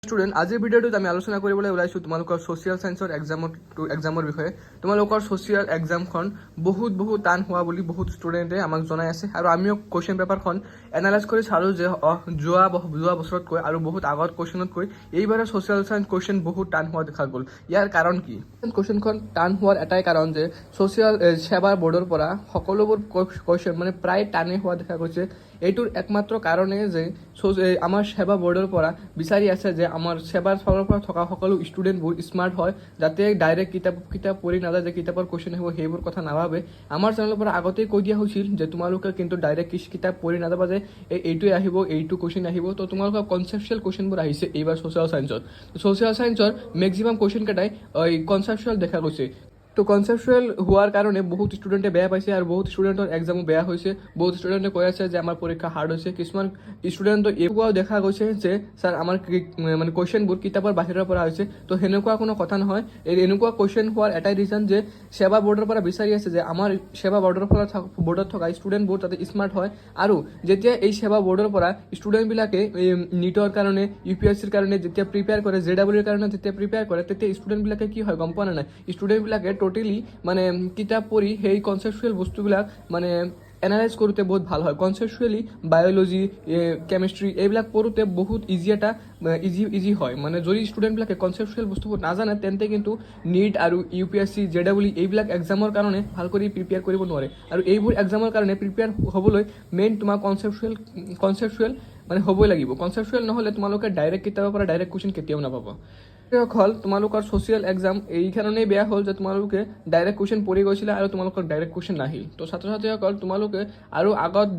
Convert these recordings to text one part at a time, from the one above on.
Student, আজিৰ ভিডিঅ'টোত আমি আলোচনা কৰিবলৈ ওলাইছোঁ তোমালোকৰ ছ'চিয়েল ছায়েন্সৰ এক্সামৰ বিষয়ে। তোমালোকৰ ছ'চিয়েল এক্সামখন বহুত বহুত টান হোৱা বুলি বহুত ষ্টুডেণ্টে আমাক জনাই আছে আৰু আমিও কুৱেশ্যন পেপাৰখন এনালাইজ কৰি চালোঁ যে যোৱা বছৰতকৈ আৰু বহুত আগত কুৱেশ্যনতকৈ এইবাৰৰ ছ'চিয়েল ছায়েন্স কুৱেশ্যন বহুত টান হোৱা দেখা গ'ল। ইয়াৰ কাৰণ কি? কুৱেশ্যনখন টান হোৱাৰ এটাই কাৰণ যে ছ'চিয়েল ছেবা বৰ্ডৰ পৰা সকলোবোৰ কুৱেশ্যন মানে প্ৰায় টানেই হোৱা দেখা গৈছে। এইটোৰ একমাত্ৰ কাৰণেই যে আমাৰ ছেবা বৰ্ডৰ পৰা বিচাৰি আছে যে আমাৰ ছেবাৰ ফালৰ পৰা থকা সকলো ষ্টুডেণ্টবোৰ স্মাৰ্ট হয়, যাতে ডাইৰেক্ট কিতাপ পঢ়ি নাযায়, যে কিতাপৰ কুৱেশ্যন আহিব সেইবোৰ কথা নাভাবে। আমাৰ চেনেলৰ পৰা আগতেই কৈ দিয়া হৈছিল যে তোমালোকে কিন্তু ডাইৰেক্ট কিতাপ পঢ়ি নাযাবা যে এইটোৱে আহিব, এইটো কুৱেশ্যন আহিব। তো তোমালোকৰ কনচেপচুৱেল কুৱেশ্যনবোৰ আহিছে এইবাৰ ছ'চিয়েল ছায়েন্সত। ছ'চিয়েল ছায়েন্সৰ মেক্সিমাম কুৱেশ্যন কেইটাই এই কনচেপচুৱেল দেখা গৈছে। তো কনচেপচুৱেল হোৱাৰ কাৰণে বহুত ষ্টুডেণ্টে বেয়া পাইছে আৰু বহুত ষ্টুডেণ্টৰ এক্সামো বেয়া হৈছে। বহুত ষ্টুডেণ্টে কৈ আছে যে আমাৰ পৰীক্ষা হাৰ্ড হৈছে। কিছুমান ষ্টুডেণ্টৰ এনেকুৱাও দেখা গৈছে যে ছাৰ, আমাৰ মানে কুৱেশ্যনবোৰ কিতাপৰ বাহিৰৰ পৰা হৈছে। তো সেনেকুৱা কোনো কথা নহয়। এই এনেকুৱা কুৱেশ্যন হোৱাৰ এটাই ৰিজন যে ছেবা বৰ্ডৰ পৰা বিচাৰি আছে যে আমাৰ ছেবা বৰ্ডত থকা ষ্টুডেণ্টবোৰ তাতে স্মাৰ্ট হয়। আৰু যেতিয়া এই ছেবা বৰ্ডৰ পৰা ষ্টুডেণ্টবিলাকে এই নীটৰ কাৰণে, ইউপিএছচিৰ কাৰণে যেতিয়া প্ৰিপেয়াৰ কৰে, জে ডাবল ইৰ কাৰণে যেতিয়া প্ৰিপেয়াৰ কৰে, তেতিয়া ষ্টুডেণ্টবিলাকে কি হয় গম পোৱা নে নাই? ষ্টুডেণ্টবিলাকে ট'টেলি মানে কিতাপ পঢ়ি সেই কনচেপচুৱেল বস্তুবিলাক মানে এনালাইজ কৰোঁতে বহুত ভাল হয়। কনচেপচুৱেলি বায়'লজি, কেমেষ্ট্ৰি এইবিলাক পঢ়োঁতে বহুত ইজি এটা ইজি ইজি হয়। মানে যদি ষ্টুডেণ্টবিলাকে কনচেপচুৱেল বস্তুবোৰ নাজানে, তেন্তে কিন্তু নীট আৰু ইউপিএছচি, জে ডাবল ই এইবিলাক এক্সামৰ কাৰণে ভাল কৰি প্ৰিপেয়াৰ কৰিব নোৱাৰে। আৰু এইবোৰ এক্সামৰ কাৰণে প্ৰিপেয়াৰ হ'বলৈ মেইন তোমাৰ কনচেপচুৱেল মানে হ'বই লাগিব। কনচেপচুৱেল নহ'লে তোমালোকে ডাইৰেক্ট কিতাপৰ পৰা ডাইৰেক্ট কুৱেশ্যন কেতিয়াও নাপাব। হ'ল তোমালোকৰ ছ'চিয়েল এক্সাম এই কাৰণেই বেয়া হ'ল যে তোমালোকে ডাইৰেক্ট কুৱেশ্যন পঢ়ি গৈছিলা আৰু তোমালোকৰ ডাইৰেক্ট কুৱেশ্যন নাহিল। তো ছাত্ৰ ছাত্ৰীসকল, তোমালোকে আৰু আগত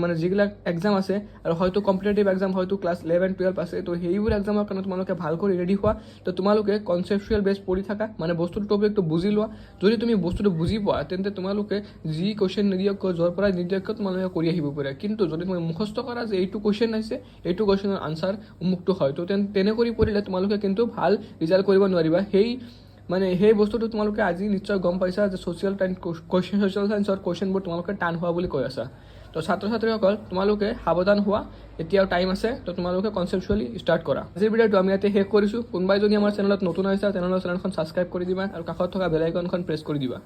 মানে যিবিলাক এক্সাম আছে আৰু হয়তো কম্পিটেটিভ এক্সাম, হয়তো ক্লাছ 11 12 আছে, তো সেইবোৰ এক্সামৰ কাৰণে তোমালোকে ভাল কৰি ৰেডি হোৱা। তো তোমালোকে কনচেপচুৱেল বেছ পঢ়ি থাকা, মানে বস্তুটো, টপিকটো বুজি লোৱা। যদি তুমি বস্তুটো বুজি পোৱা, তেন্তে তোমালোকে যি কুৱেশ্যন নিদিয়ক কিয়, য'ৰ পৰা নিদিয়ক কিয়, তোমালোকে কৰি আহিব পাৰা। কিন্তু যদি তুমি মুখস্থ কৰা যে এইটো কুৱেশ্যন আহিছে, এইটো কুৱেশ্যনৰ আনচাৰ অমুকটো হয়, তো তেনে কৰি পঢ়িলে তোমালোকে কিন্তু ভাল ৰিজাল্ট কৰিব নোৱাৰিবা। মানে সেই বস্তুটো তোমালোকে আজি নিশ্চয় গম পাইছা যে ছ'চিয়েল চায়েন্সৰ কুৱেশ্যনবোৰ তোমালোকে টান হোৱা বুলি কৈ আছা। তো ছাত্ৰ ছাত্ৰীসকল, তোমালোকে সাৱধান হোৱা। এতিয়াও টাইম আছে। তো তোমালোকে কনচেপচুৱেলি ষ্টাৰ্ট কৰা। আজিৰ ভিডিঅ'টো আমি ইয়াতে শেষ কৰিছোঁ। কোনোবাই যদি আমাৰ চেনেলত নতুন আহিছা, তেনেহ'লে চেনেলখন ছাবস্ক্ৰাইব কৰি দিবা আৰু কাষত থকা বেল আইকনখন প্ৰেছ কৰি দিবা।